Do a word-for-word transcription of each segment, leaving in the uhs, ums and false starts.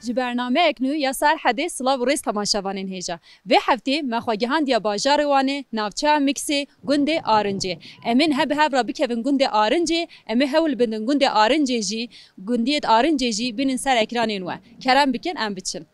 Ji bernameyek nû ya Serhedê silav û rêz temaşevanên hêja. Vê heftê me xwe gihandiye bajarê Wanê, navçeya Miksê, gundê Arincê. Em ên he bi hev re bikevin gundê Arincê, em ê hewl bidin gundê Arincê jî, gundiyê Arincê jî bînin ser ekranên we. Kerem bikin, em biçin.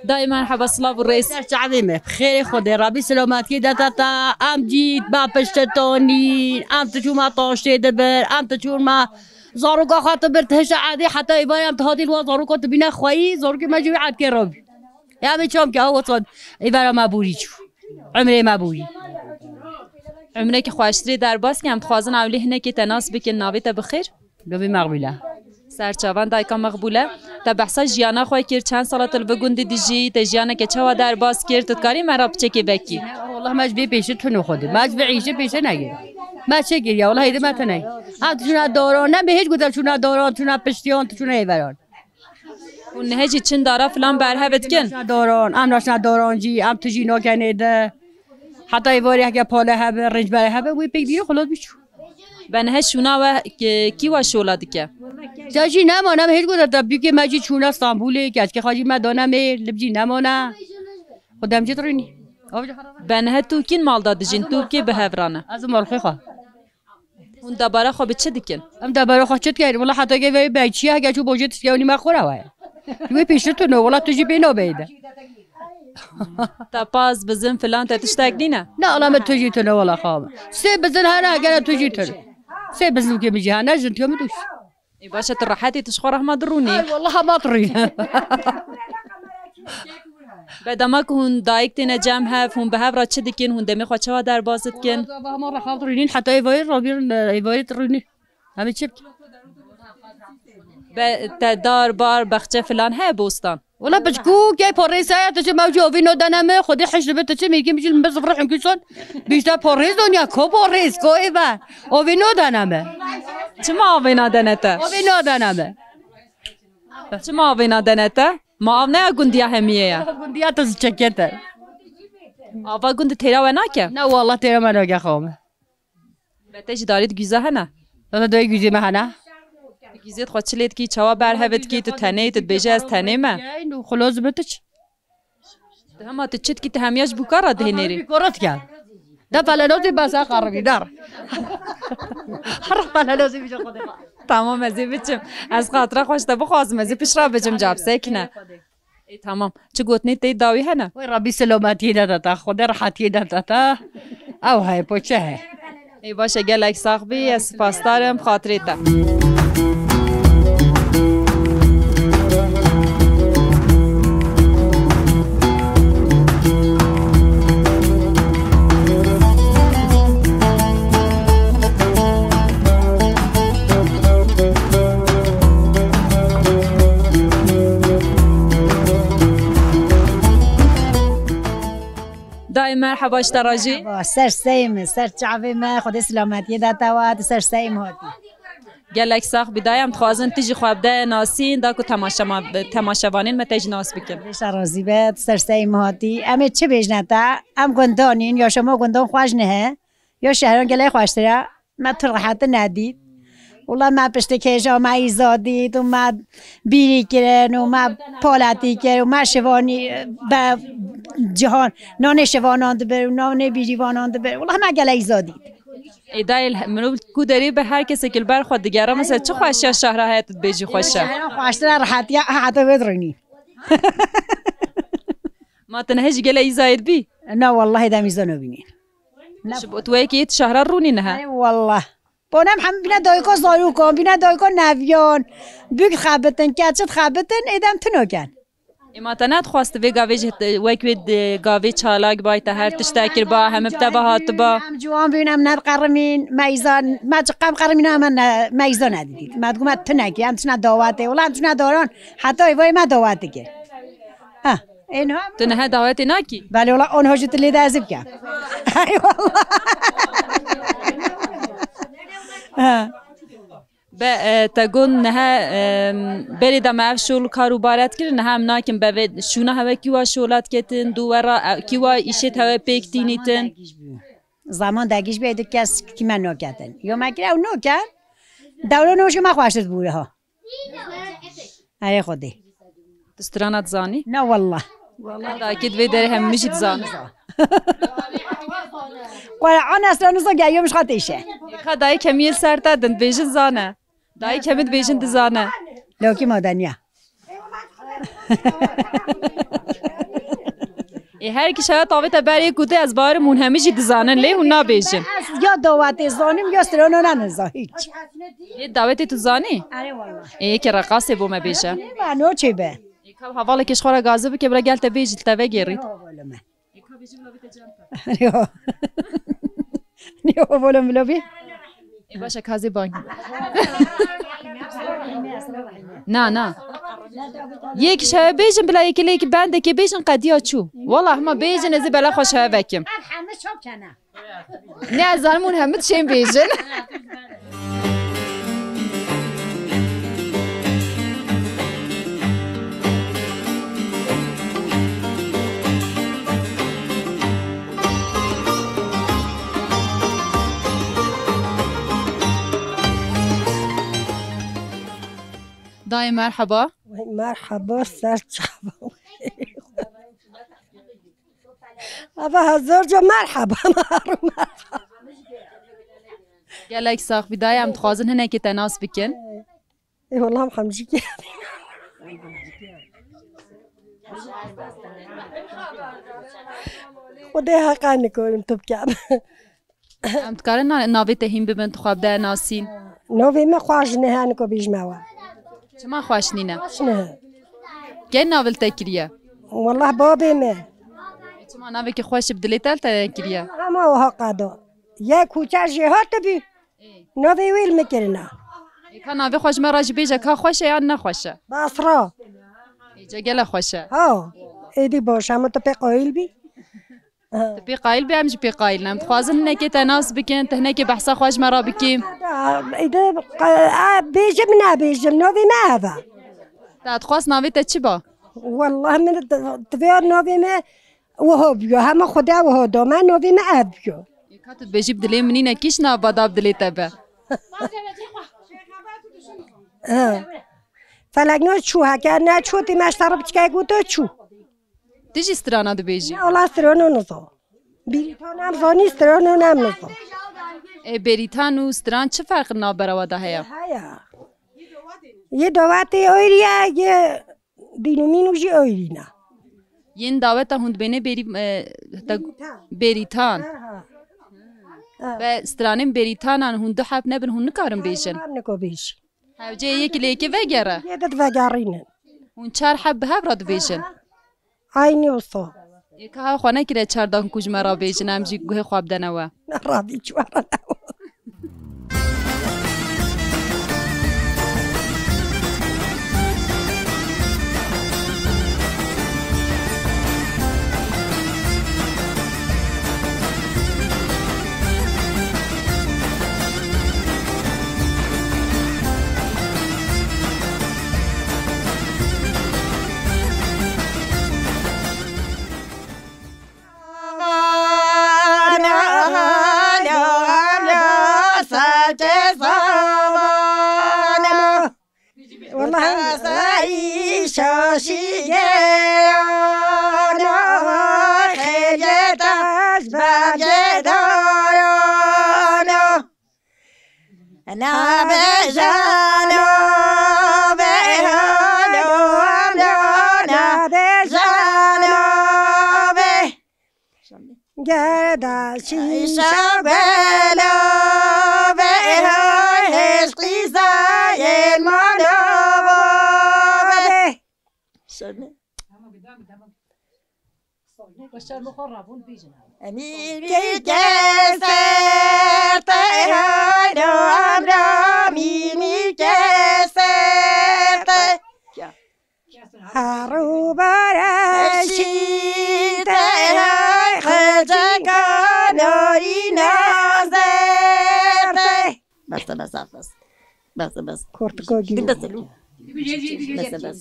Dayê merheba, silav û rêz. Ser çavê me, bi xêrê Xwedê, Rabî selametiyê de te te, em cî ba piştetonîn, em tu çûma taştê dibir, em tu çûma zaroka xwe tu bir, tu hişe edê, heta êvarê em tu hatî li wan zaroka tu bîne xweyî, zarokê me jî wî edkê rabî. Ya em ê çam ke, ew wexta êvara me borî çû. Emrê me borî. Emreke xweştirê derbas ke, em dixwazin ewlî hinekê te nas bikin, navê te bi xêr? Navê Mexbûl e. Serçavan dayika Mexbûl e. Te behsa jiyana xwe kir, çend sala tu li vê gundê dijî, te jiyaneke çawa derbas kir, tu dikarî me re piçekê vekî? Wallah me ji vê pêşe tune xwedî. Me ji vê îşê pêşe nekir. Me çi kir ya, wallah hêdî me tune. Ha, tu çûna doran, ne me hêç gote çûna doran, çûna piştiyan, tu çûna êveran. Hûn nihe jî çin dara filan berhev dikin? Em naşna doran, em naşna doran jî, em tu jî nakenê de. Heta êvarê heke pale hebe, rincbere hebe, wê pêk dîre xulot biçû. Be nihe şûna we ki-, kî we şola dike? Te jî nemane, em hêj gote te bîkê me jî çûne Stenbolê, keçkê xwe jî me dane mê, li jî nemane. Xwe dem jî dirînî. Be nihe tu kîn mal da dijîn, tu kî bi hev rane? Ez û malxê xwe. Hûn debara xwe bi çi dikin? Em debara xwe çi dikin? Wela heta ke ve beyçiya heke çû bojê tiştkewnî me xwe re waye. Wê pêştir tune, wela tu jî pê nabeyî de. Te paz, bizin filan te tiştek nîne? Ne, ala me tu jî tune wela xawe. Sê bizin hene, gene tu jî tune. Sê bizin ke min jî hene, jin tiyo min dûş. Ê, baş e, tu rehetî, tu ji xwe re hema dirûnî? Ay, wallah hema dirûnî. Be dema ku hûn dayik têne cem hev, hûn bi hev re çi dikin, hûn demê xwe çawa derbas dikin? Wallah, hema re xew dirûnîn, heta êvarê rabîrin, êvarê dirûnî. Em ê çi bikin? Be te dar, bar, bexçe filan heye bostan? Wala piçkû, key parêz heye, tu çi mewcî ovî nodene me, xwedî hişt dibe, tu çi mîrkî mijîl min bi zifre hinkî son, bîşte parêz donya, ko parêz, ko êve, ovî nodene me. Çima avê nadene te? Ovî nodene me. Çima avê nadene te? Ma av ne ya gundiya hemiyê ya? Gundiya te ziçekê te. Ava gundi têra we nake? Ne, wallah têra me nake xawe. Be te jî darê di güza hene? Zaten doyê güzê me hene. Di güzê xwe çi lê dikî, çawa berhev dikî, tu tenê, tu dibêje ez tenê me. Yeyn û xulozî bi tu çi? Tu hema tu çi dikî, tu hemiya ji bûka re dihênêrî? Bî korat ke. De felenozî bes ha qaribî dar. Her felenozî bîje xwedê. Tamam, ez ê biçim. Ez xatira xwe ji te bixwazim, ez ê pişt re biçim, cab sekine. Ê, tamam. Çi gotinê tê dawî hene? Wê Rabbî selametiyê de te, Xwedê rehetiyê de te. Ew heye, po çi heye? Ê, baş e, gelek sax bî, ez spasdar im, xatirê te. Dayê merheba, ji te re jî. Merheba, ser seyê min, ser çavê me, Xwedê silametiyê de te we, tu ser seyê min hatî. Gelek sax bî dayê, em dixwazin tu jî xwe bide nasîn, da ku temaşema-, temaşevanên me te jî nas bikin. Xwedê razî be, tu ser seyê min hatî. Em ê çi bêjine te? Em gundanîn, yaşama gundan xweş nihe. Ya şehran gelek xweştir e. Me tu rehet nedît. Wela me piştî kêja me îza dît û me bîrî kirin û me paletî kir û me şivanî be cihan nanê şivanan dibir û nanê bîrîvanan dibir. Wela me gelek îza dît. Ê dayê, mirov ku derê be, her kesekî li ber xwe digere, mesela çi xweşiya şehra heye tu dibêjî xweş e? Şehra xweştir e, rehetiya heta vê dirûnî. Ma tu nihe jî gelek îzayê dibî? Na, wellahî dem îza nabînî. Ji bo tu wekî tu şehra rûnî nihe? Ey wallah. Bonem hem bîne dayika zarokan, bîne dayika neviyan. Bûk xebitin, keçit xebitin, êdem tino ken. Ê ma te nedixwast vê gavê jî te-, wek wê di gavê çalak bay te her tiştek kir ba, heme bi te ve hatiba. Em ciwan bûn, em ne bi qerimîn, meyzan, me çiqam qerimîn, em ne, meyzan nedidît. Me digot me tunekî, em tişna dawetê, wela em tişna daran, heta êvayê me dawet dikir. Ha, ê niha Tu niha dawetê nakî? Belê wela, on hojî tu lê de ez ê bikem. Ey wallah. Ha. Be, e, te got niha, e, berê de me ev şol kar û baret kir, niha em nakin be vê şûna hewe kîwa şolat ketin, dû we ra, e, kîwa îşêt hewe pêk tînîtin. Zaman degîş bû, êdî kes kî me noketin. Yo me kire ew noken, dewro nojî me xweştir bû ha. Erê Xwedê. Tu strana dizanî? Na wallah. Wallah dayikê di vê derê hem min jî dizanî. Qur'an esra nizan gel yom şixat têşe. Ka dayik hemî yê ser te din, dibêjin zane. Dayik hemî dibêjin dizane. Lokî madeniya. Ê, her kişa tavê te berê ku te ez barim hûn hemî jî dizanin, lê hûn nabêjin. Ez ya dawetê zanim, ya strana ne niza, hiç. Ê, dawetê tu zanî? Erê wallah. Ê, yekê reqasê bo me bêje. Ê, ba, no çê be. Ê, ka hevalekê ji xwe re gazi bike, bila gel te bêjî, li te vegêrît. Yo, oğlum. Ê, ka bêjî bila bite cem te. Yo. Yo, oğlum, bila bî. Ê, baş e, ka zê bang. Na, na. Yek şewe bêjin, bila yekê lê yekê bendekê bêjin, qediya çû. Wala hema bêjin, ez ê bela xwe şewe vekim. Ev hemî çap kene. Ne, ez zanim hûn hemî dişên bêjin. Dayê merheba. Merheba, ser çava. Ava hezar ca merheba, merheba. Gelek sax bî dayê, em dixwazin hinekê te nas bikin. Ê, wela em hemcî kê. Xwedê heqa nikorim tu bikem. Em dikarin na-, navê te hîn bibin, tu xwe bide nasîn. Navê me xweş nihe, niko bêjme we. Çima xweş nîne? Xweş nihe. Kê nav li te kiriye? Wallah babê me. Çima navekî xweş bi dilê te li te kiriye? Hema wiha qado. Ye kuçe jê hatibî. Navê wê li min kirina. Ê, ka navê xwe ji me re jî bêje, ka xweş e yan ne xweş e? Basra. Ê, ca gele xweş e. Ha. Êdî baş, hema tu pê qayîl bî. Ha. Tu pê qayîl bî, em jî pê qayîl in. Em dixwazin hinekê te nas bikin, tu hinekê behsa xwe ji me re bikî. Êdî, e, bêjim, nebêjim, navê me ev e. Te dixwast navê te çi ba? Wallah min di-, divê navê me wiha bûyo. Hema Xwedê wiha da me, navê me ev bûyo. Ê, ka tu dibêjî bi dilê min nîne, kî ji nav ba da bi dilê te be? Ha. Felek ne çû, heke ne çû, tê me ji te re biçkek û tu çû. Tu jî strana dibêjî? Ne, wala strana nizo. Bêrîtan em zanî, strana em nizo. Ê, bêrîtan û stran çi ferq navbera we de heye? Heye. Yê dawetê ayrî ye, yê dîn û mîn û jî ayrî ne. Yên daweta hûn dibêne bêrî-, e, te-, bêrîtan. Bêrîtan. Ha, ha. Ha. Be stranên bêrîtanan hûn du heb nebin, hûn nikarin bêjin? Em niko bêjin. Hewceyê yek lê yekê vegere. Yê di vegerînin. Hûn çar heb bi hev re dibêjin? Ha, ha. Aynî wisa. Ê, ka hev xwe nekire çar dan ku ji me re bêjin, em jî guhê xwe bidene we. Radî çi were ne. Wallah. Sayî şaşî geyana, xêlê taş belgê dayana. Nabêjana be halo, nabêjana be. Geda şîşa gelo be ho, hêştî zayên mano be. Emî mî keserte, haydo emra mî mî keserte. Heru bareşî te hay xecekano îna zerte. Bes, bes, bes. Bes, bes. Kortika gî. Bes, bes. Bes, bes.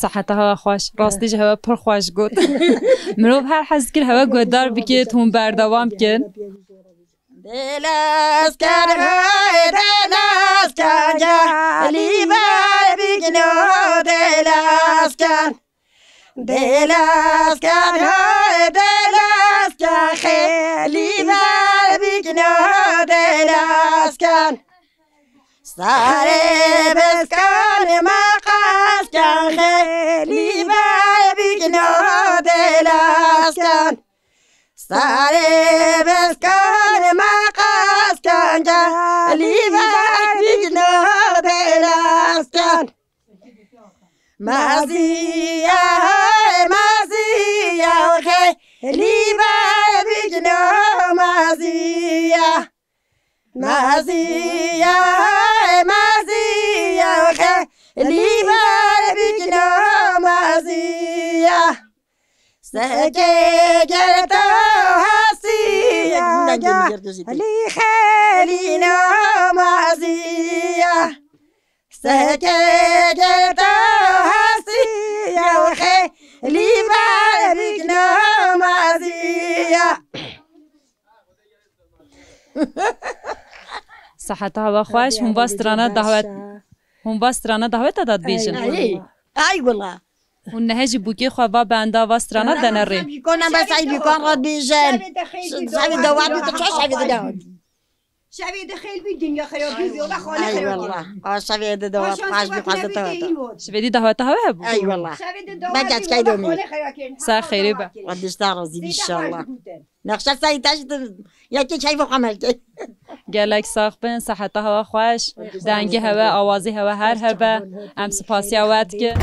Seheta hewa xweş. Rastî jî hewa pir xweş got. Mirov her hez dikir hewa guhdar bikit, hûn berdewam bikin. Dê lez ken, hey, dê lez ken, gelî ver bigno, dê lez ken. Dê lez ken, hey, dê lez ken, xêlî ver bigno, dê lez ken. Serê biskan, maqas ken, xêlî ver bigno, dê lez ken. Sarê biskan, maqas ken, gelî ver bigno, dê lez ken. Maziya, hey, maziya, xêlî ver bigno, maziya. Maziya, hey, maziya, xêlî ver bigno, maziya. Seke gerto hasiya, gelî xêlî no maziya. Seke gerto hasiya, xêlî ver bigno, maziya. Seheta hewa xweş, hûn va strana dahwet, hûn va strana dahweta da dibêjin. Ay, ay wala. Hûn nehê jî bûkê xwe va benda va strana dene rê. Bîkona bes ay bîkon re dibêjin. Şevê de wat bî, tu ço şevê de dawet. Şevê de xêl bî, dinya xirab bî, yola xane xirab. Ay wala. Qa şevê de dawet, qaş bî, qaş de dawet. Şevê dî dahweta hewa hebû. Ay wala. Şevê de dawet. Bes key domî. Ser xêrê be. Wa dişta razî bî inşallah. Nexşe sey teş de yekê çay bo xemel key. Gelek sax bin, seheta hewa xweş, dengê hewe, awazê hewe her hebe. Em spasiya we dikin.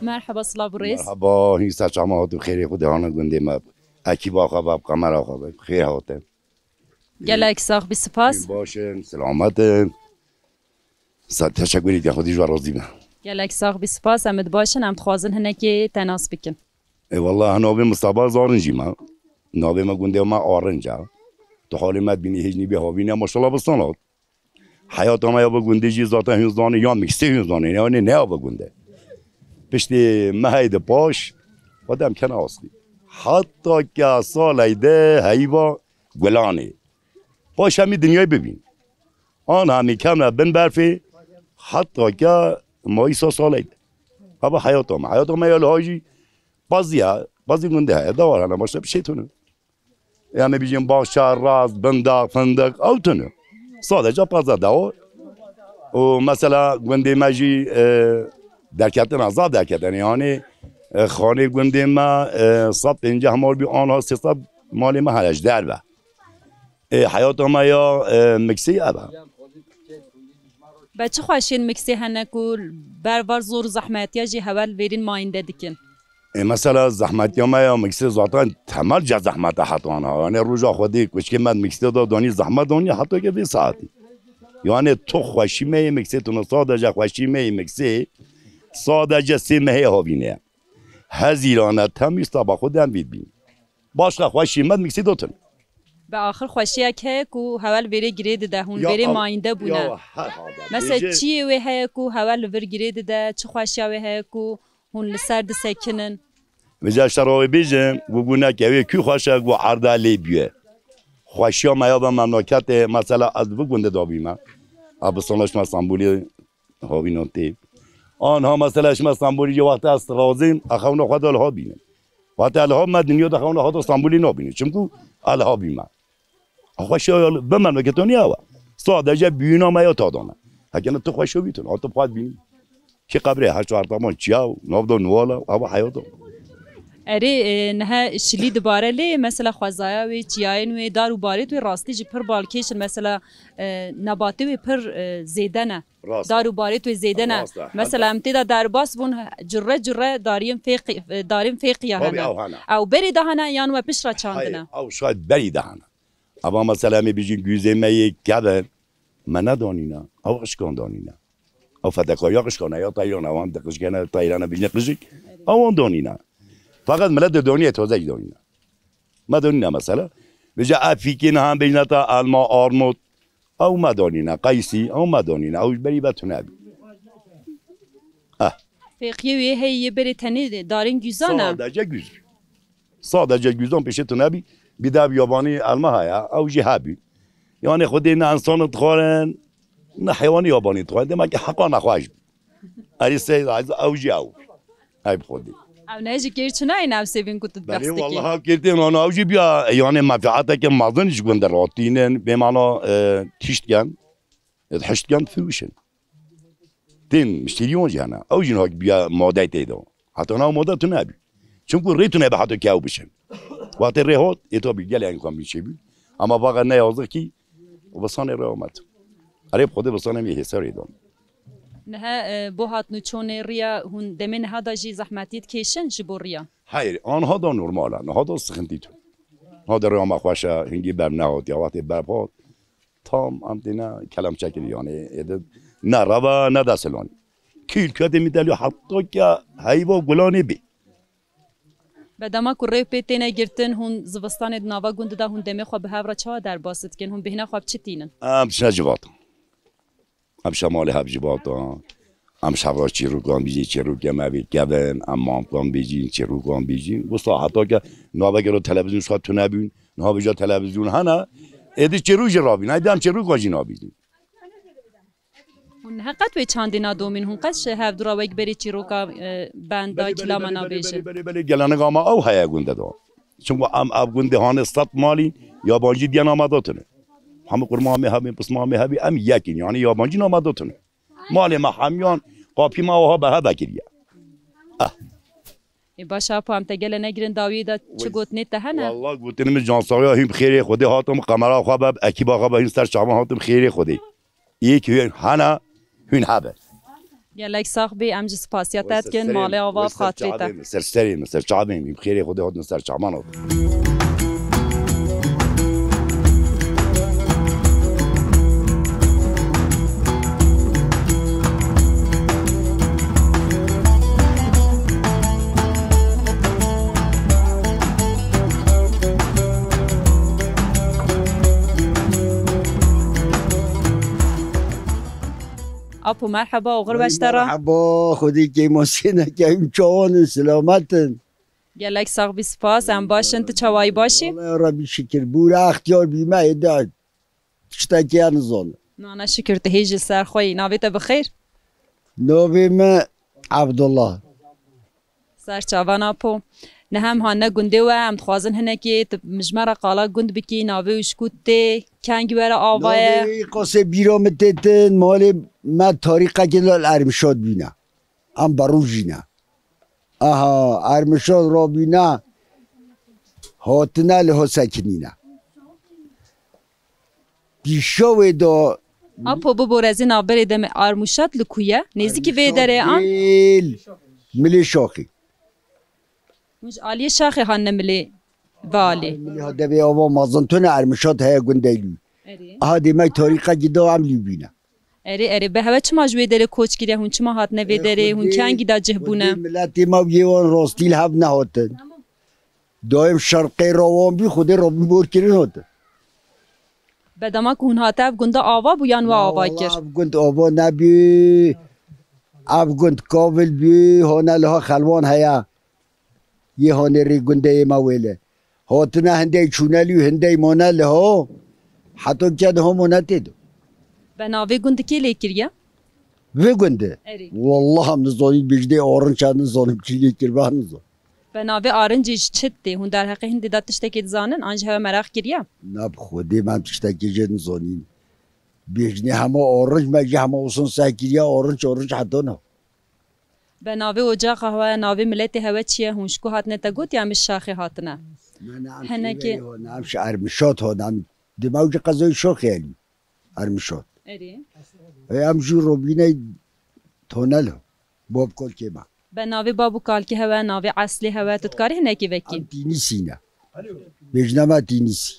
Merheba, silav û rêz. Merheba, hîn ser çama hatî, xêrê Xwedê hane gundê me. Ekîba xwe ve, kamera xwe ve, xêr hatin. Gelek sax bî, spas. Baş in, selamet in. Sa-, teşekkür ederim, Xwedê ji we razî be. Gelek sax bî, spas. Em ê baş in, em dixwazin hinekê te nas bikin. E, wela, navê Mistefa Zarinc e me. Navê me gundê me Arinc e. Tu halê me dibînî hêj nîbî havîne, maşallah bi sanat. Heyata me ya bi gundê jî zaten hûn zanî, ya miksê hûn zanî, yanî ne ya bi gundê. Piştî me heydi paş, xwe dem kene aslî. Heta ke saleyde heyva gulanê. Paş hemî dinyayê bibîn. An hemî kevne bin berfê, heta ke mayîsa saleyde. Hava heyata me. Heyata me ya li hajî bazî ya, bazî gundê heye, dewar hene, başka bir şey tune. Em ê bijîn baxça, raz, binda, findiq, ew tune. Sadece paza dewar. Û mesela gundê me jî, e, derketina, zaf derketine. Yanî, e, xanê gundê me, e, sed pênceh mal bî, anha sê sed malê me hene ji derve. Ê, heyata me ya, e, miksî ev e. Be çi xweşiyên miksê hene ku bervar zor û zehmetiya jî hewe li vêrîn mayînde dikin? Ê, mesela zehmetiya me ya miksê zaten temel ce zehmete heta ana. Yanî roja Xwedê kuçkê me miksê da danî zehmet danî heta ke vê saetî. Yanî tu xweşî me yê miksê tune, sadece xweşî me yê miksê sadece sê mehê havîne. Hezîrane temî staba xwe dem vî bîn. Başka xweşî me miksî dotin. Bi axir xweşiyek heye ku hewe li vêrê girê dide, hûn vêrê mayînde bûne. Ya, her halde. Mesela çiyê wê heye ku hewe li vir girê dide, çi xweşiya wê heye ku hûn li ser disekinin? Vêca ji te re wê bêjim, ku gûneke wê kû xweş e, ku erda lê bûye. Xweşiya me ya ve memleketê, mesela ez di vir gundê de bîme. Ez bi sonuç me Stenbolê havîno tê. Anha mesela şima Stenbolî jî wexta ez razîm, ez xewna xwe de liha bînim. Wexta ez liha me dinya de xewna xwe de Stenbolî nabînim. Çimku ez liha bîme. Xweşiya bimermeke to niye ew e. Sadece bîna me ya ta dane. Hekene tu xweşiya bîtin, a tu xwe bînî. Kî qebrê her çar taban çiya û nav da niwala, ew heyata. Erê, e, niha şilî dibare lê mesela xwezaya wê, çiyayên wê, dar û barêt wê rastî jî pir balkêş in. Mesela, e, nebatê wê pir, e, zêde ne. Rast e. Dar û barêt wê zêde ne. Rast e. Mesela em tê de derbas bûn, cure cure dariyên fêqî-, darên fêqiya hene. Ew hene. Ew berê de hene yan we pişt re çandine? Hayır, ew şayet berî de hene. Eva mesela em ê bijîn guzê me yê kevin, me nedanîne. Ew qişkan danîne. Ew fedekariya qişkan e, ya teyran, ewan diqişkene teyrana bijîne qişik. Ewan danîne. Fakat millet de danîne, taze danîne. Me danîne mesela. Vêca ev fîkê niha bêjne te elma, armut. Ew me danîne, qeysî, ew me danîne. Ew ji berî ve tune bî. Eh. Fêqiyê wê heye yê berê tenê darên güzan e? Sadece güz. Sadece güzan pêşê tune bî. Bir de ev yabanî elma heye, ew jî hebî. Yani xwedê ne însan dixwarin, ne heywanî yabanî dixwarin. Demek ki heqa nexweş bî. Erê sey ew jî ew. Ey bi xwedê. Ew ne ji kêr çi nayên ew sêvên ku tu behs dikî? Belê, wallaha kêr tên, ana ew jî biya, yani menfaatekê mezin ji gund re tînin, bêmana, e, tişt ken, e, hişt ken, firûşin. Tên mişteriyon jî hene. Ew jî niha biya madeyê tê de. Heta niha made tune bî. Çimku rê tune bi heta ke ew bişin. Wextê rê hot, ê to bî gelê enkan bî çê bî. Ama vaxa ne yazık ki, o bisanê rê amet. Erê bi xwedê bisanê min hêserê dan. Niha, e, bo hatnûçonê riya hûn demê niha da jî zehmetî dikêşin ji bo riya? Hayır, anha da normal e. Niha da sıkıntı tun. Niha da riya me xweş e, hingî berv nehatiye. Wextê berv hat, tam em têne kelam çekirî yani. Êdî ne reva ne desilon. Kîl kete mi delî hatta ke heyva gulanê bî. Be dema ku rê pê têne girtin, hûn zivistanê di nava gund de hûn demê xwe bi hev re çawa derbas dikin? Hûn bêhna xwe bi çi tînin? Em diçine civat. Em şemalê hev civat e. Em şevra çîrokan bîjîn, çîrokê me vê kevin, em mamkan bîjîn, çîrokan bîjîn. Wisa heta ke navekê re televîzyon şa tune bûn, niha vêca televîzyon hene, êdî çîrok jî rabîn, êdî em çîrokan jî nabîjîn. Hûn heqet wê çandê nadomîn, hûn qet ji hevdû re wek berê çîroka, e, benda, belê, belê, kîlama belê, belê, nabêjin? Belê, belê, belê, gelenek ama ew heye gundê de. Çimku em ev gundê hanê sed malî, yabancî diyena me datine. Hemî qurma me hebî, pisma me hebî, em yek in, yani yabancî nama datine. Malê me hemiyan, qapî me wiha bi hev vekiriye. Eh. Ê baş e, Apo, em te gele negirin dawiyê de çi gotinê te hene? Wallah gotinê min cansaxiya hîn bi xêrê Xwedê hatim, qemera xwe be, ekîba xwe be, hîn ser çavan hatim xêrê Xwedê. Yek hûn hene, hûn hebe. Gelek sax bî, em ji spasiya te dikin, malê ava bi xatirê te. Ser serê min, ser çavê min, bi xêrê Xwedê hatin ser çavan hatin. Apo, merheba, oxir beş te re. Merheba, Xwedê kêmasê neke, hûn çawan in, silamet in? Gelek sax bî, spas, em baş in, tu çawayî, baş î? Wala ya Rebî şikir, bûra extiyar bîme, êda tiştekî ya nizanim. Na, na şikir, tu hê ji ser xwe yî, navê te bi xêr? Navê me Abdullah. Ser çavan Apo. Niha em hatine gundê we, em dixwazin hinekê tu ji me re qala gund bikî, navê û ji ku tê, kengî we re ava ye? Navê qasê bîra min tê tin, malê me tarîqekê li Ermişat bîne. Em berûjî ne. Aha, Ermişat rabîne, hatine li ho sekinîne. Pîşa wê de Apo, biborezî navberê de me Armûşat li ku ye? Nêzîkî vê derê an? Armûşat Milê Şaxê. Hûn ji aliyê Şaxê hatine milê, valê? Milê ha devê ava mazin tune Armûşat heye gundê lû. Erê. Aha demek tarîqekî da em lû bîne. Erê, erê, bi hewe çima ji wê derê koç kiriye? Hûn çima hatine vê derê? Hûn kengî de cih bûne? Xwedê miletê me û yê wan rastî li hev nehatin. Dayim şerqê rawan bî, Xwedê rabî bor kirin hatin. Be dema ku hûn hate ev gunda ava bû yan we ava kir? Ev gund ava nebî. Ev gund kavil bî, hane liha xelwan heye. Yê hanê rê gundê yê me wêle. Hatine hindey çûne lî û hindey mane liha. Heta ke niha mane tê de. Be navê gund kê lê kiriye? Vê gundê? Erê. Wallah em nizanîn, bêjinê arinç em nizanim çî lê kiribe em nizan. Be navê arincê ji çi tê? Hûn derheqê hindê de tiştekê dizanin? An ji hewe meraq kiriye? Na bi xwedê me em tiştekê jê nizanîn. Bêjinê hema arinç me jî hema wisa seh kiriye arinç, arinç heta na. Be navê ocaxa hewe, navê miletê hewe çi ye? Hûn ji ku hatine te gotiye em ji Şaxê hatine? Ne, ne, em Henekê şîveyê hon, em ji Ermişat hon, em dima ew jî qezayê Şaxê elî. Ermişat. Erê. E, em jî robîney tonel ho. Bab kalkê me. Be navê bab û kalkê hewe, navê eslê hewe, tu dikarî hinekî vekî? Em Tînîsî ne. Bêjine me Tînîsî.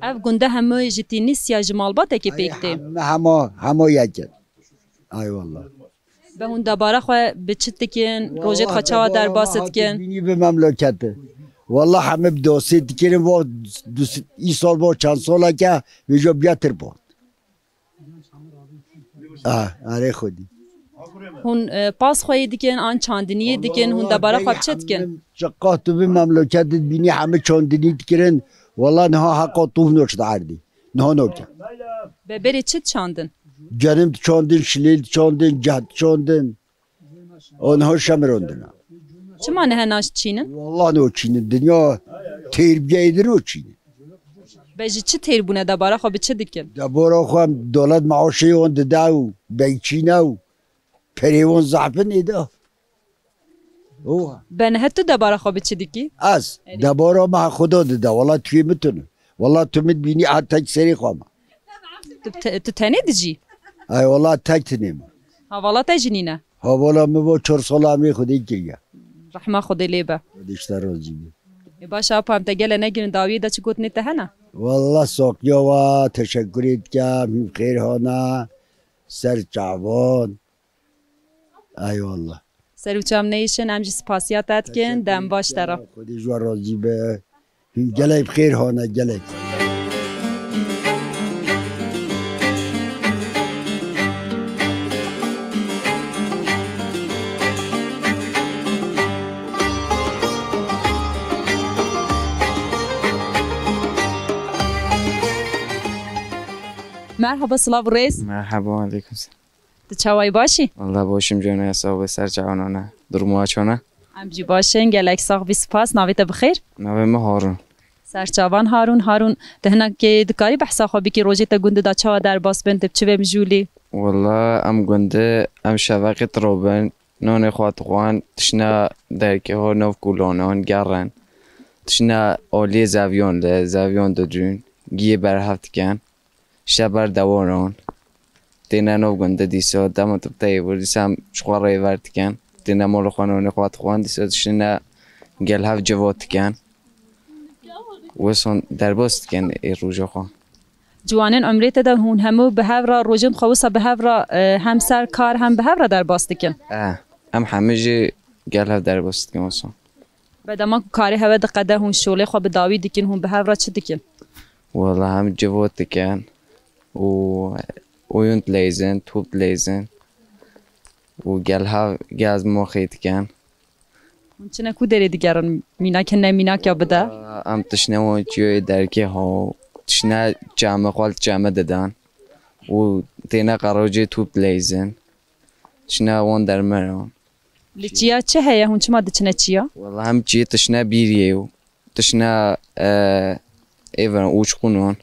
Ev gunde hemû ji Tînîsya ji malbatekê pêk tê. Hema, hema, hema yek e. Ay wallah. Be hûn debara xwe bi çi dikin? Rojê xwe çawa derbas dikin? Bînî bi memleketê. Wallah heme bi dostê dikirin, va dus-, îsal va çend saleke vêca biya tirpan. Ah, erê xwedî. Hûn, e, pas xweyî dikin, an çandiniyê dikin, hûn debara xwe bi çi dikin? Çiqas tu bi memleketê dibînî heme çandinî dikirin. Wallah niha heqa tûv noç di erdî. Niha noke. Be berê çi diçandin? Genim diçandin, şilêl diçandin, ceh diçandin. O niha şemirandin. Çima niha naş çînin? Wallah no çînin. Dinya têrbiyeyê din o çînin. Be ji çi têr bûne, debara xwe bi çi dikin? Debara xwe em dolet maaşê wan dide û beyçîne û perê wan zehfin êda. Oha. Be niha tu debara xwe bi çi dikî? Ez? Erê. Debara me Xuda dide. Wala tuyê min tune. Wala tu min bînî a tek serê xwe me. Tu te-, tu tenê dijî? Ay wala tek tinê me. Havala te jî nîne? Havala min bo çar sala emrê Xwedê kiriye. Rehma Xwedê lê be. Xwedê ji te razî be. Ê baş apa em te gele negirin dawiyê de çi gotinê te hene? Wala saqiya wa teşekkürê dikem. Hîn xêr hana. Ser çavan. Eyvallah. Ser û çav neyişin, em jî spasiya te dikin, dem baş te re. Xwedê ji we razî be. Hûn gelek bi xêr hane, gelek. Merhaba, silav û rêz. Merhaba, aleykum selam. Tu çawayî, baş î? Wallah baş im, canê sax be, ser çavan hane. Duruma çona? Em jî baş in, gelek sax bî, spas. Navê te bi xêr? Navê min Harun. Ser çavan Harun. Harun, tu hinekê dikarî behsa xwe bikî, rojê te gundê de çawa derbas bin, tu bi çi ve mijûl î? Wallah em gundê, em şeveqê tirobin, nonê xwe dixwin, tiştine derkê xwe nav kûlanan gerin. Tiştine aliyê zeviyan li, zeviyan didûn, giyê berhev dikin. Şeber dewaran. Têne nav gundê dîsa, dema tu teyê bû, dîsa em ji xwe rêver dikin. Têne mala xwe, nonê xwe dixwin, dîsa diştine gel hev civat dikin. Wesan derbas dikin ê roja xwe. Ciwanên umrê te de hûn hemû bi hev re, rojên xwe wisa bi hev re, e, hem ser kar hem bi hev re derbas dikin? E, em hemû jî gel hev derbas dikin wesan. Be dema ku karê hewe diqede, hûn şolê xwe bi dawî dikin, hûn bi hev re çi dikin? Wela hem civot dikin û oyun dileyzin, top dileyzin û gel hev gez moxê dikin. Hûn çine ku derê digerin, mînak hene mînak ya bide? Em tiştine wan çiyoyê derkê ha, tiştine çame xwe li çame didan û têne qerocê top dileyzin. Tiştine wan dermeran. Li çiya çi heye? Hûn çima diçine çiya? Wela hem çiyê tiştine bîriyê û tiştine, e, êveran uçqûnan,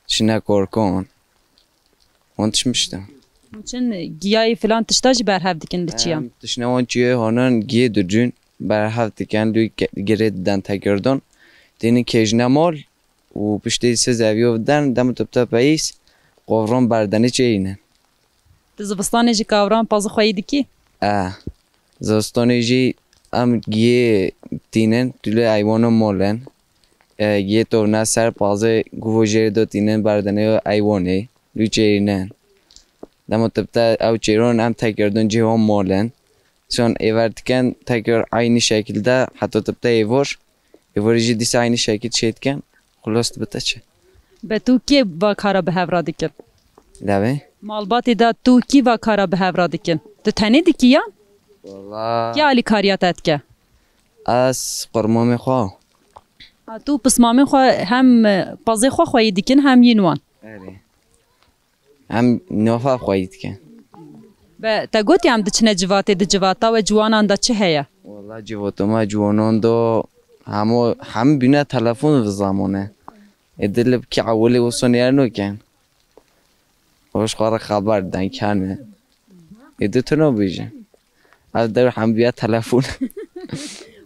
tiştine korkan. Wan tişt mişte. Hûn çin giyayê filan tişta jî berhev dikin li çiya? Em tiştine wan çiyê hanan giyê dicûn berhev dikin, lû ke-, girê didan tekerdan. Tênin kêjine mal û piştê sê zeviyo didan, dema tepte peyîs, qovran berdenê çêyîne. Di zivistanê jî kavran pazixweyî dikî? E, zivistanê jî em giyê tînin, tu lê eywana mol in. E, giyê tovne ser pazê guvo jê re do tînin berdenê eywanê, lû çêrînin. Dema tibte ew çêron em tekerdon cihê wan mol in. Son êver dikin teker eynî şekilde heta tibte êvor. Êvorî jî dîsa eynî şekil çê dikin. Xulas dibite çi. Be tu kê va kara bi hev re dikin? Lewê? Malbatê de tu kî va kara bi hev re dikin? Tu tenê dikî yan? Wala. Kê alîkariya te dike? Ez qurmamê xwe. Ha, tu pismamê xwe hem, e, pazê xwe xweyî dikin hem yîn wan. Erê. Em nava xweyî dikin. Be, te gotiye em diçine civatê, di civata we ciwanan de çi heye? Wala civata me ciwanan de hemû, hemû bîne telefon vizamone. Ê dilib ki ewilê wisa niyar nokin. Hoş xwe re xeber den kene. Ê di tuna bêjin. Ev dewr hembiya telefon.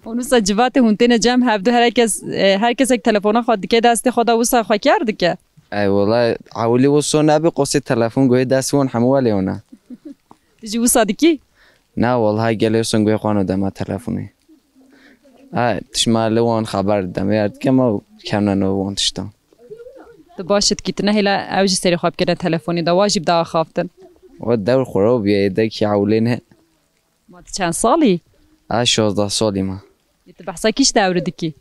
Û nusa civatê hûn têne cem hevdu her kes, e, her kesek telefona xwe dike destê xwe de wisa xwe kar dike. Ey wala ewilî wisa nebî qosê telefon guhê dest wan hemû welê wana. Tu jî wisa dikî? Na wala gelê wisa guhê xwe no dema telefonê. Ha, tişma li wan xeber didem. Eger dikem ew kemne no wan tiştan. Tu baş dikî, tu nehêle ew jî serê xwe bikene telefonê de, wa jî bide axaftin. Wa dewr xwe ro bîye, êdekî ewlê ne. Ma tu çend salî? Ez şazdeh salî me. Ê, tu behsa kîş dewri dikî?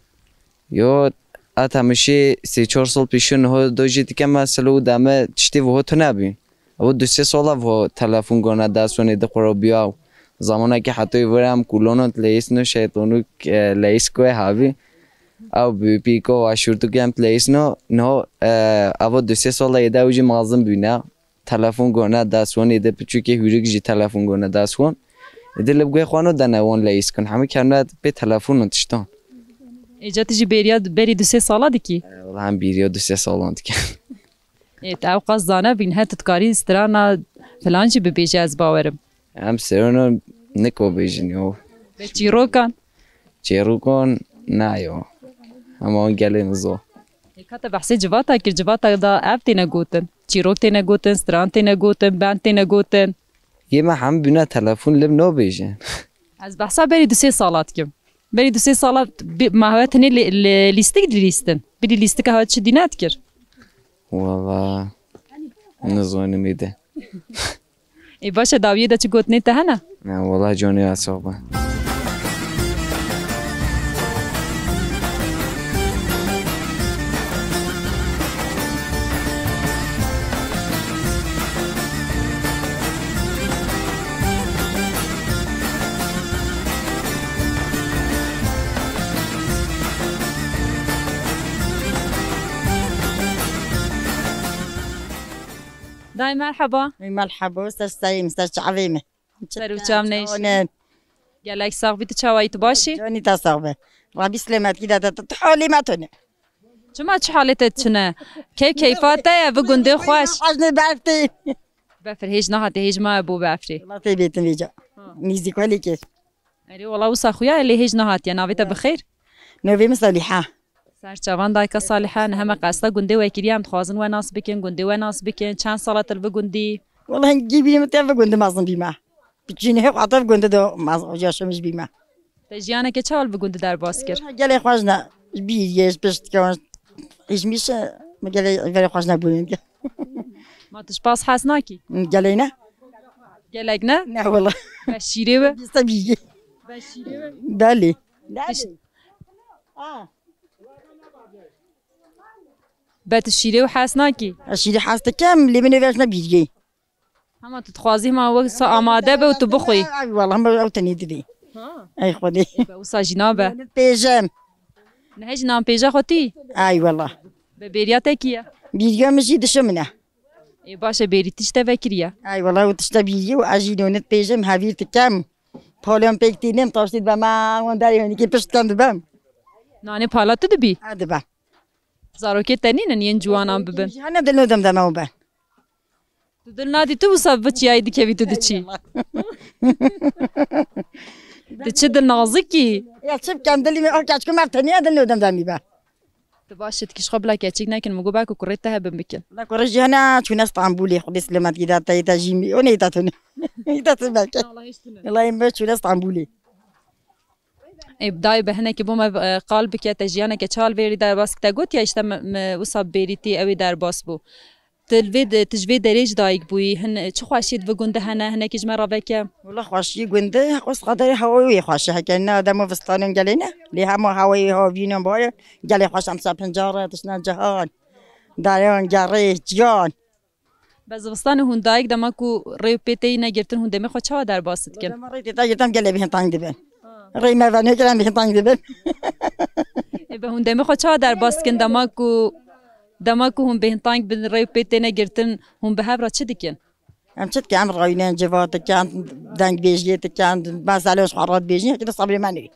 Yo, ez temişê sê çar sal pêşî niho do jî dike, mesela û deme tiştê wiho tune bî. Ew du sê sala wiho telefon gona dest wan êdî xwe ro bîya. Zamanekî heta wê vir em kûlono leyîsno şeytonû, e, leyîs ku havî. Ew bi pîko aşûrtû kem leyîsno. Niho, e, ev du sê sala êdî ew jî mazin bîne. Telefon gone dest wan, êdî piçûkê hûrik jî telefon gone dest wan. Êdî li guhê xwe no dene wan leyîs kin. Hemî kemne pê telefon û tiştan. Êca tu jî bêriya berî du sê sala dikî? E, wala em bêriya du sê salan dikin. Ê, tu ew qas zane bîn, he tu dikarî strana filan jî bibêje ez bawerim. Em strana niko bêjin yo. Be çîrokan? Çîrokan na yo. Hema wan gelê nizo. Ê, ka te behsê civata kir, civata da ev têne gotin. Çîrok têne gotin, stran têne gotin, bend têne gotin. Yê me hem bîne telefon lib nabêjin. Ez behsa berî du sê sala dikim. Berî du sê sala bi-, me hewe tenê lê-, lê-, lîstik dilîstin. Bidî lîstika hewe çi dîne dikir? Wala nizanim êdî. Ê, baş e, dawiyê de çi gotinê te hene? Ne, wala canê ya sax be. Dayê merheba. Ey merheba, ser serê min, ser çavê min. Ser û çav neyşî. Gelek sax bî, tu çawa yî, tu baş î? Canî te sax be. Rabî selamet gî de te, tu halê me tune. Çima çi halê te çine? Keyf keyfa te ye, vi gundê xweş. Xweş ne berf tê. Befir hêj nehate, hêj maye bo befrê. Wala tê bêtin vêca. Ha. Nîzîk welê kir. Erê wala wisa xuya lê hêj nehatiye. Navê te bi xêr? Navê min Salîha. Ser çavan dayka Salîha, niha me qesta gundê we kiriye, em dixwazin we nas bikin, gundê we nas bikin. Çend sala tu li vi gundî? Wala hingî bînim te vi gundî mezin bîme. Piçînê hep ata vi gundî de mez-, yaşamış bîme. Te jiyaneke çawa li vi gundî derbas kir? Gelê xwe ji ne, ji bîr ye, ji pişt ke, hîç miş, mi gelê verê xwe ji ne bûyîn. Ma tu ji pas hes nakî? Gelê ne? Gelek ne? Ne wala. Be şîrê we? Bîsta bîrî. Be şîrê we? Belê. Belê. Aa. Be tu şîrê û hes nakî? Ez şîrê hes dikim, lê min ê vejne bîrî. Hema tu dixwazî hema wek sa amade be û tu bixwî. Ay wala, hema ew tenê dibî. Ha. Ay Xwedê. Be wisa jî nabe. Pêjem. Nihe jî nan pêja xwe tî? Ay wala. Be bêriya te kî ye? Bîriya min jî dişe min e. Ê, baş e, bêrî tişt te vekiriye. Ay wala, û tişte bîrî û ez jî nonit pêjim hevîr dikem. Polyon pêk tînim, taştî dibem, wan derê hênikê pişt dikem dibem. Nanê pala tu dibî? Ha, dibem. Zarokê te nînin yên ciwanan bibin? Jî hene dil nodem deme û ben. Tu dil nadî, tu wisa biçiyayî dikevî tu diçî. Tu çi dil nazikî. Ya çi bikem, dilî min o keçku mev teniya dil nodem demî be. Tu baş e, tu kîş xwe bila keçik nekin, min got belku kurê te hebin bikin. La kurê jî hene çûne Stenbolê, Xwedê silamet gîda te, te jî mi, o neyta tune. Îta tu belke. Allah hiç tune. Wala em be çûne Stenbolê. Ê, dayê bi hinekî bo me, e, qal bike, te jiyaneke çal vêrî derbas, te got ya işte me, me wisa bêrîtî ew ê derbas bû. Tu li vê de, tu ji vê derê jî dayik bûyî, hin, çi xweşiyê di vê gundê hene, hinekî ji me re veke. Wala xweşiyê gundê, qos qederê hewayê wê xweş e, heke ne demo vistanon gelê ne, lê hema hewayê havînon baye, gelê xweş em ser pincar re, tiştine cihan, dayan, gerê, ciyan. Be zivistanê hûn dayik dema ku rê pê tê yî negirtin, hûn demê xwe çawa derbas dikin? Dema rê tê te girtam gelê bêhn teng dibin. Ha. Rê me venê kirin bêhn teng dibin. Ê, be hûn demê xwe çawa derbas dikin dema ku Dema ku hûn bêhn teng bin rê pê têne girtin, hûn bi hev re çi dikin? Em çi dikin? Em rayînin, civat dikin, dengbêjiyê dikin, meselê ji xwe re dibêjin, yekî de sebrê me neyê.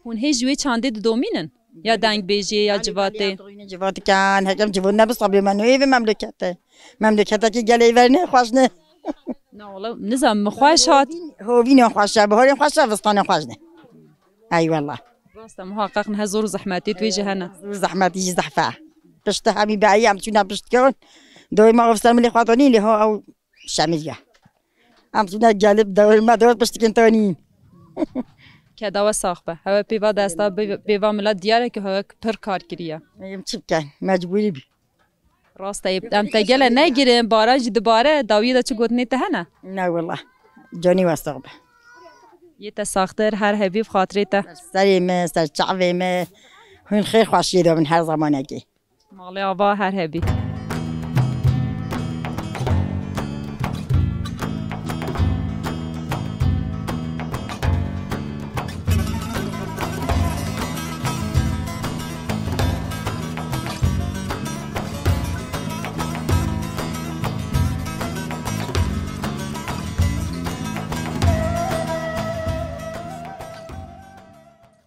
Hûn hê ji wê çandê didomînin? Ya dengbêjiyê, ya civatê? Em rayînin, civat dikin, hekem civat nebe sebrê me neyê vê memleketê. Memleketekî gelê ver ne, xweş ne. Na wala, nizam, min xweş hat. Hovîn, hovînên xweş e, biharên xweş e, vistanên xweş ne. Eywallah. Rast e, muhaqqeq niha zor û zehmetiyê wê jî hene. Zor zehmetî jî zehf e. Piştî hemî beyî em çûne piştkirin. Dawê me ev ser milê xwe danî, lê ha ew şemiliye. Em çûne gelib dawê me dawê piştikên tanîn. Keda we sax be. Hewe pêva desta bi-, pêva mila diyar e ku hewe pir kar kiriye. Em çi bikin? Mecbûrî bî. Rast e, em te gele negirin, baran jî dibare, dawiyê de çi gotinê te hene? Ne wela. Canî we sax be. Yê te saxtir, her hebî bi xatirê te. Serê me, ser çavê me. Hûn xêr xweşiyê de bin her zamanekê. Malê ava her hebî.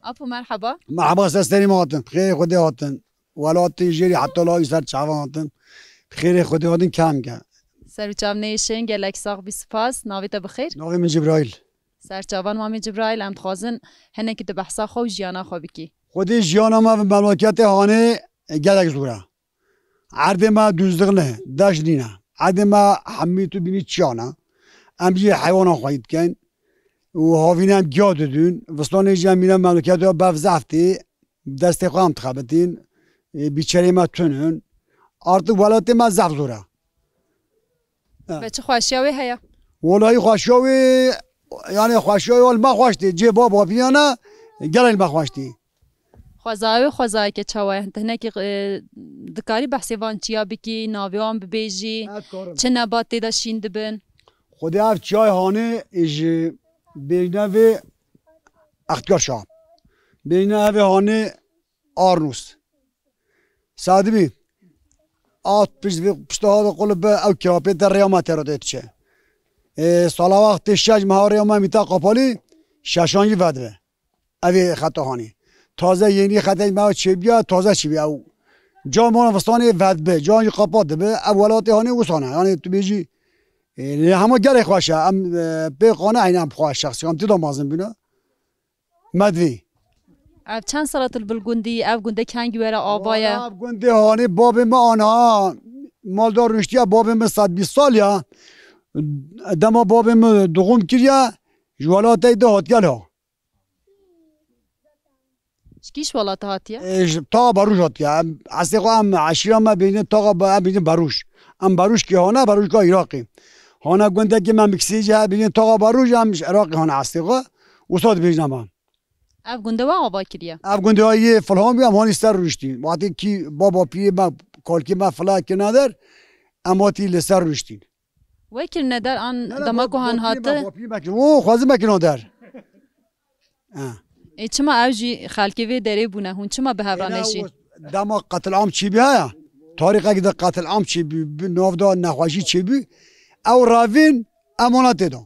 Apo, merhaba. Merhaba, ser serê me hatin. Xêrê Xwedê hatin. Welatê jêrî heta lawî ser çavan hatin. Xêrê Xwedê hatin kem ke. Ser û çav neyê şên, gelek sax bî, spas. Navê te bi xêr? Navê min Cibraîl. Serçavan Mamê Cibraîl, em dixwazin hinekî tu behsa xwe û jiyana xwe bikî. Xwedê jiyana me bi memleketê hanê gelek zor e. Erdê me dûzdiq ne, deş nîne. Erdê me hemî tu bînî çiyan e. Em jî heywana xweyî dikin û havîne em giya didûn. Vistanê jî em mîne memleketê bev zehf tê, destê xwe em dixebitîn. Ê, bîçerê me tun in. Artık welatê me zehf zor e. Ha. Ve çi xweşiya wê heye? Welahî xweşiya wê, yani xweşiya wê me xweş tê. Cê baba piyana gelek me xweş tê. Xwezayê wê xwezayeke çawa ye? Te hinekî, e, dikarî behsê van çiya bikî, navê wan bibêjî, çi nebat tê de şîn dibin? Xwedê ev çiyayê hanê ji bêjne vê Extiyar Şah. Bêjne evê hanê Arnûs. Sadibî. At pişt vê, pişta hada qulip be, ew kirapê te rêya me tera dê diçe. Ê, sala wextê şeş meha rêya me mîta qapalî, şeşan jî vedibe. Ev ê xeta hanê. Taze yenî xetê me çêbiya, taze çêbiya ew. Can mala vistanê vedibe, can jî qapa dibe, ev welatê hanê wisane. Yani tu bêjî, ê, lê hema gelê xweş e. Em, e, pê qane eyne em xweş şexsî, em tê de mezin bîne. Me divê. Ev çend sala tu li bil gundî, ev gunde kengî were ava ye? Wala ev gundê hanê babê min aniha maldar rûniştiye, babê min sed bîst sal ya. Dema babê min dixûm kiriye, ji welatê de hatiye la. Ji kîş welat hatiye? E, ji Taxa Berûj hatiye. Em, eslê xwe em eşîra me bêjin Taxa Be-, em bêjin Berûj. Em Berûj kê hane, Berûjka Iraqê. Hane gundekê me Miksê jî heye bêjin Taxa Berûj, em ji Iraqê hane eslê xwe. Wisa dibêjin me. Ev gunde we ava kiriye? Ev gunde yê Filhan bû, em hanî ser rûniştîn. Wextê kî baba pîrê me, kalkê me fila kirine der, em hatî li ser rûniştîn. We kirine der an dema ku han hate? Ne, ne, bapî me, bapî me kirin. O, xwezî me kirine der. Ha. Ê, çima ew jî xelkê vê derê bûne? Hûn çima bi hev re neşîn? Dema qetilam çêbî heye. Tarîxekî de qetilam çêbî, bi nav de nexweşî çêbî. Ew revîn emanetê de.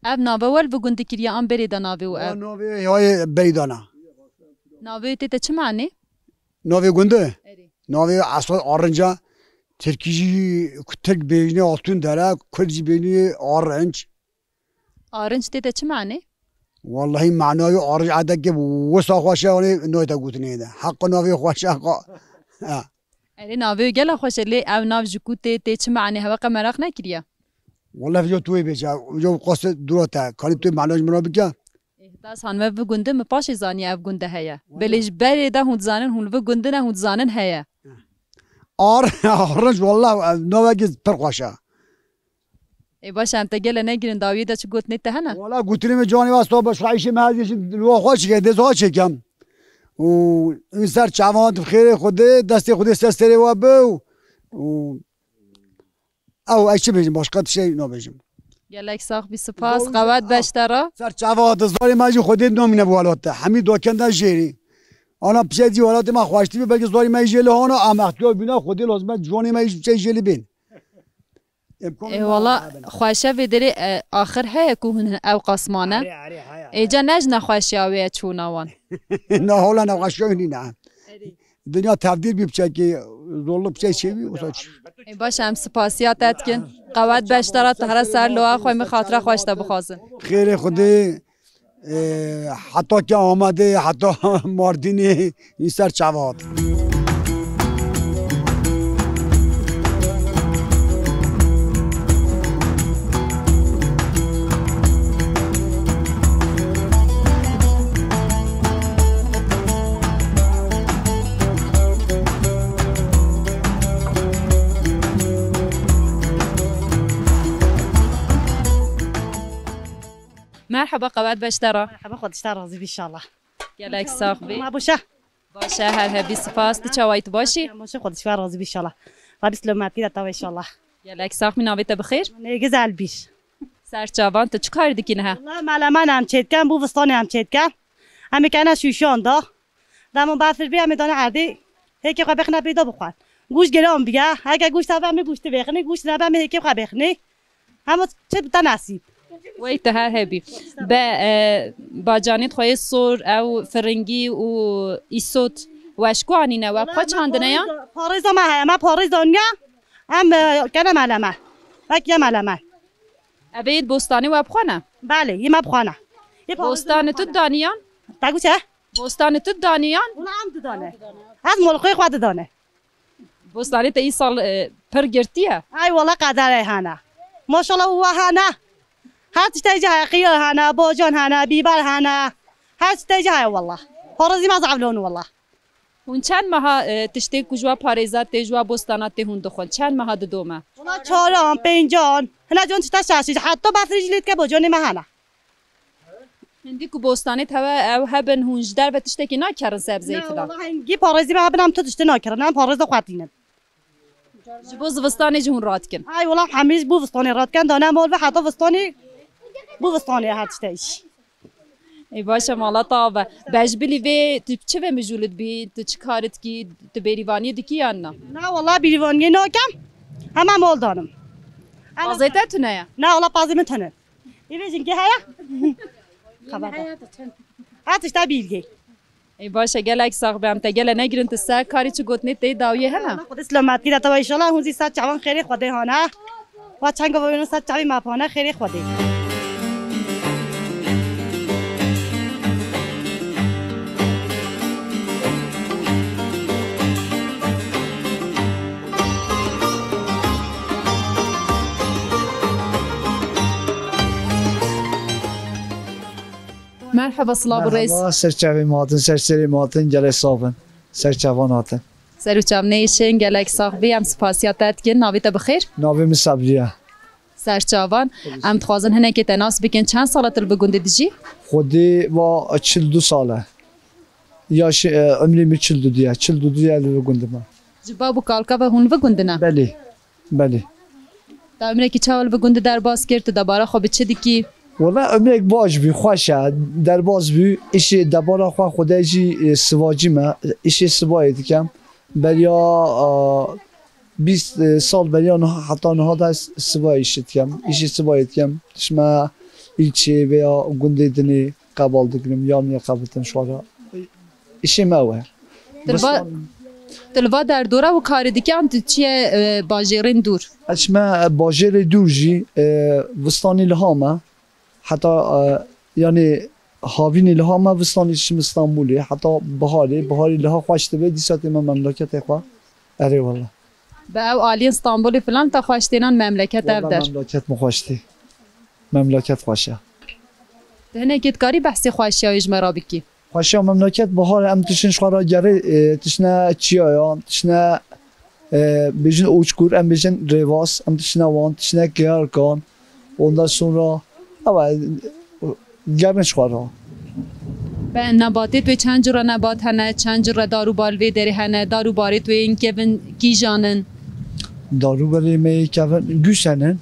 Ev nave wel bi gundî kiriye an berê de navê û ev? Navê hayê berî dana. Navê tê te çi manê? Navê gundî? Erê. Navê esas Arınca. Tirkî jî, Tirk bêjinê Altun Dere, Kurd jî bêjinê Arınç. Arınç tê te çi manê? Wallahî manayê Arınç edeke wisa xweş e, nayê te gotinê de. Heqa navê xweş e, heqa. Ha. Erê, navê gela xweş e, lê ev nav ji ku tê, tê çi manê, hewe qe meraq nekiriye? Wallahî vêca tu wê bêje, vêca qasê dûra te, kanî tu mana ji min re bike? Ê, das han me bi gunde, min paşê zanî ev gunde heye. Belê ji berê de hûn dizanin, hûn li vi gunde ne, hûn dizanin heye. Ar, Arınç, wallah, navekî pir xweş e. Ê, baş e, em te gele negirin, dawiyê de çi gotinê te hene? Wala gotinê min canê we sağ be, şu işê me hezî, şimdi li wa xwe çike, dê xwe çekem. Û in ser çavan tu xêrê Xwedê, destê Xwedê ser serê we be û, û ew, ez çi bêjim, başka tiştê nabêjim. Gelek sax bî, spas, qewet beş te re. Ser çava hate zarê me jî Xwedê namîne bi welat te. Hemî dokenda jêrî. Ana piçe zî welatê me xweştî bî, belkî zarî me jê li hana, em extiyar bîna, Xwedê lazim e ciwanê me jî piçe jê li bên. Ê, wala xweşe vê derê, e, axir heye ku hûn ew qas mane. Erê, erê, heye, heye. Êca ne ji nexweşiya wê ye çûna wan. Na, hola nexweşiya wî nîne. Dinya tevdîr bî piçekî, zorluk piçek çêbî, wisa çi? Ê, baş, em spasiya te dikin. Qewet beşdara te here ser loa xwe, min xatira xweş te bixwazin. Xêrê Xwedê, e, heta ke Amedê, heta Mardînê, wî ser çava hat. Merheba, qewet beşdara. Merheba, Xwedişta razî bî inşallah. Gelek sax bî. Ma bûşe. Baş e, her hebî, spas. Tu çawa yî, tu baş î? Baş e, Xwedişta razî bî inşallah. Rabî selametî de tawe inşallah. Gelek sax bî, navê te bi xêr? Nêgiz Elbîş. Serçavan, tu çi karî dikî niha? Wala melemen em çêdikin, bû vistanê em çêdikin. Em ê kene şûşan da. Dema befir bî, em ê dane erdê. Hêkê xwe bêxine pêda bixwin. Goşt giran bîye. Heke goşt hebe, em ê goştê bêxinê. Goşt nebe, em ê hêkê xwe bêxinê. Hema çi bi te nesîb. Wey te her hebî. Be, e, bacanê xwe yê sor, ew firingî û îsot weş ku anîne we? Wala, xwe çandine ya? Parêza, parêza me heye, me parêz daniye. Em, e, kene meleme. Wek ye meleme. Ev ê bostanê we bi xwe ne? Belê, yê me bi xwe ne. Yê parêza Bostanê me tu bi xwe ne. Daniyan? Te got çi? Bostanê tu daniyan? Wala em didane. Ez molxê xwe didane. Bostanê te îsal, e, pir girtî ye. Ay wala qederê hene. Maşallah wa hene. Her tiştê jî heye, xiyar hene, bacan hene, bîber hene. Her tiştê jî heye wala. Parêzî me zaf lon wala. Hûn çend meha, e, tiştê ku ji wa parêza tê, ji wa bostana tê hûn dixwin? Çend meha didome? Wala çaran, pêncan. Hina can tişta şaşî. Heta befrî jî lê dike bacanê me hene. Hindî ku bostanê te we ew hebin, hûn ji derve tiştekî nakerin, sebzeyê filan? Na, wala hingî parêzî me hebin, em tu tiştê nakirin, em parêza xwe tînin. Ji bo zivistanê jî hûn radikin? Ay wala hemî ji bo vistanê radikin, dane mal ve heta vistanê, bo vistanê her tişte îş. Ê baş e, mala te ava. Be ji bilî vê tu çi ve mijûl dibî, tu çi karî dikî, tu bêrîvaniyê dikî yan na? Na wala bêrîvaniyê nakim, hema mal danim. Pazê te tune ye? Na wala pazê min tune. Êvê jingê heye? Xeber da. Her tişta bîlgê. Ê baş e, gelek sax be, em te gele negirin, tu ser karî, çi gotinê tê dawiyê hene? Xwedê selametî de te we inşallah, hûn zî ser çavan xêrê Xwedê hane. Wa çenga ve ser çavê me hane xêrê Xwedê. Merheba, silav û rêz. Merheba, ser çavê me hatin, ser serê me hatin, gelek sax bin. Ser çavan hatin. Ser û çav neyşin, gelek sax bî, em spasiya te dikin. Navê te bi xêr? Navê min Sebrî ye. Serçavan, em dixwazin hinekê te nas bikin. Çend sal e tu li vî gundê dijî? Xwedê va çil du sal e. Yaş, e, umrê min çil du diye. Çil du diye li vî gundê me. Ji bav û kalka ve hûn li vî gundê ne? Belê. Belê. Te umrekî çawa li vî gundê derbas kir? Tu debara xwe bi çi dikî? Wela umrek baş bû, xweş e. Derbas bû. Îşê debara xwe xwedê jî, e, sivacî me. Îşê sibayê dikem. Beriya, e, bîst, e, sal beriya niha, heta niha de ez sibayê îşê dikem. Îşê sibayê dikem. Dişme îlçê veya gundê dinê qebal digirim. Ya niye qebal digirim şu ara. Îşê me ew e. Tu li va, tu li va derdora û karî dikî an tu çiye, e, bajêrên dûr? Ez çime bajêrê dûr jî, e, vistanê liha me. Heta, e, yanî havînê liha me, vistanê çim Stenbolê. Heta biharê, biharê liha xweş dibe, dîsa tême memleketê xwe. Erê wele. Bi ew aliyên Stenbolê filan te xweş tênan memleket ev der? Wele memleket min xweş tê. Memleket xweş e. Tu hinekî dikarî behsê xweşiya wê ji me re bikî? Xweşiya memleket bihar e, em tiştin ji xwe re gerê, e, tiştine çiyayan, tiştine, e, bêjin oçkur, em bêjin rêvas, em tiştine wan, tiştine keyarkan. Ondan sonra, ew e, gerin ji xwe re. Be nebatê tu çend cure nebat hene, çend cure dar û bar vê derê hene, dar û barê tu yên kevin kîjan in? Dar û barê me kevin gûsen in.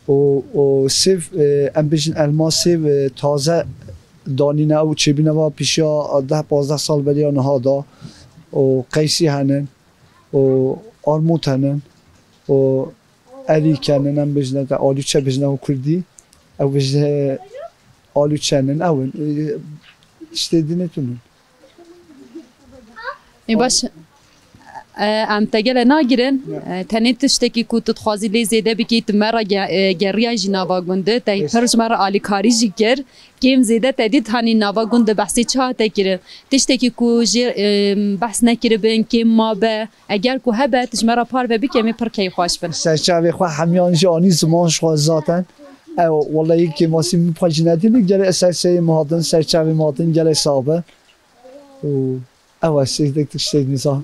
O, o sêv, e, em bêjin elma sêv, e, taze danîne ew çêbîne va pêşiya deh pazdeh sal beriya niha da û qeysî henin û armût henin û erîk henin, em bêjine te alûçe bêjine û kurdî, ew bêjine alûçe henin, ew in. Ê, tiştê din ê tune. Ê baş. E, em te gele nagirin. E, tenê tiştekî ku tu dixwazî lê zêde bikî, tu me re ge-, e, geriya jî nava gund, te pir ji me re alîkarî jî kir. Kêm zêde te dît hanî nava gund de behsê çi hate kirin? Tiştekî ku jê, e, behs nekiribin, kêm mabe, eger ku hebe, tu ji me re parve bike, em ê pir keyfxweş bin. Serçavê xwe hemiyan jî anî ziman ji xwe zaten. Ew, wellahî kêmasî min xwe jî nedîne, gelek ser serê min hatin, serçavê min hatin, gelek sax be. Û ew e, sêzdek tiştek nizam.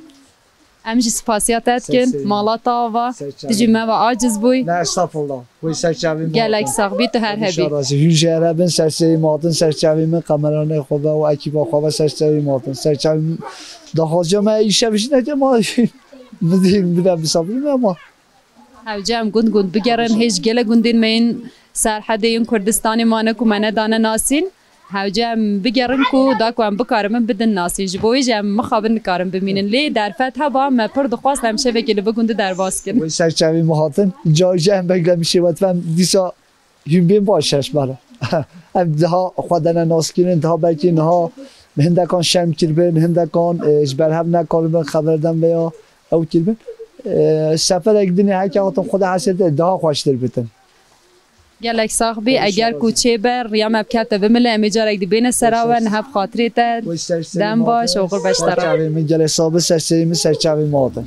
Em jî spasiya te dikin, mala te ava, tu jî me ve aciz bûyî. Ne, estağfurullah. Wê serçavê me Gelek hatin. Sax bî, tu her hebî. Hûn jî her hebin, ser serê me hatin, serçavê me, kameranê xwe ve û ekîba xwe ve ser serê me hatin. Serçavê me, daxwaziya me îşev jî neke ma, min dê, min dê misafirî me ama. Hewce em gund gund bigerin, hêj gelek gundên me yên Serhedê yên Kurdistanê mane ku me nedane nasîn. Hewce em bigerin ku da ku em bikarin bidin nasîn. Ji bo wê jî em mixabin nikarin bimînin. Lê derfet heba me pir dixwast em şevekê li vê gundî derbas kin. Wê serçavê me hatin. Carî jî em beklemişê we, em dîsa hûn bên baş e ji me re. Em daha xwe dene naskirin, daha belkî niha hindekan şerm kiribin, hindekan, e, ji ber hev nekaribin xeber den veya ew kiribin. E, seferek dinê heke hatin xwe de hesete daha xweştir bitin. Gelek sax bî. Eger ku çêbe, riya me bikete bimile, em ê carek dî bêne sera we, niha bi xatirê te. Dem baş û qurbeş te re. Serçavê min gelek sax bi, serçavê min, serçavê min hatin.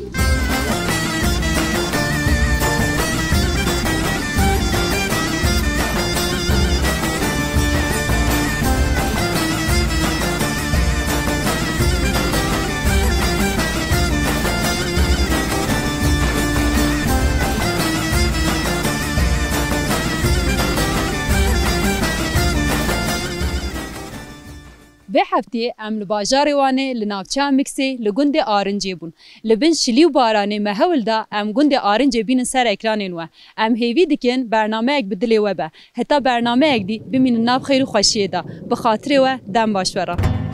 Vê hefteyê em li bajarê Wanê li navçeya Miksê li gundê Arincê bûn. Li bin şilî û baranê me hewl da em gundê Arincê bînin ser ekranên we. Em hêvî dikin bernameyek bi dilê we be. Heta bernameyek dî bimînin nav xêr û xweşiyê de. Bi xatirê we dem baş we re.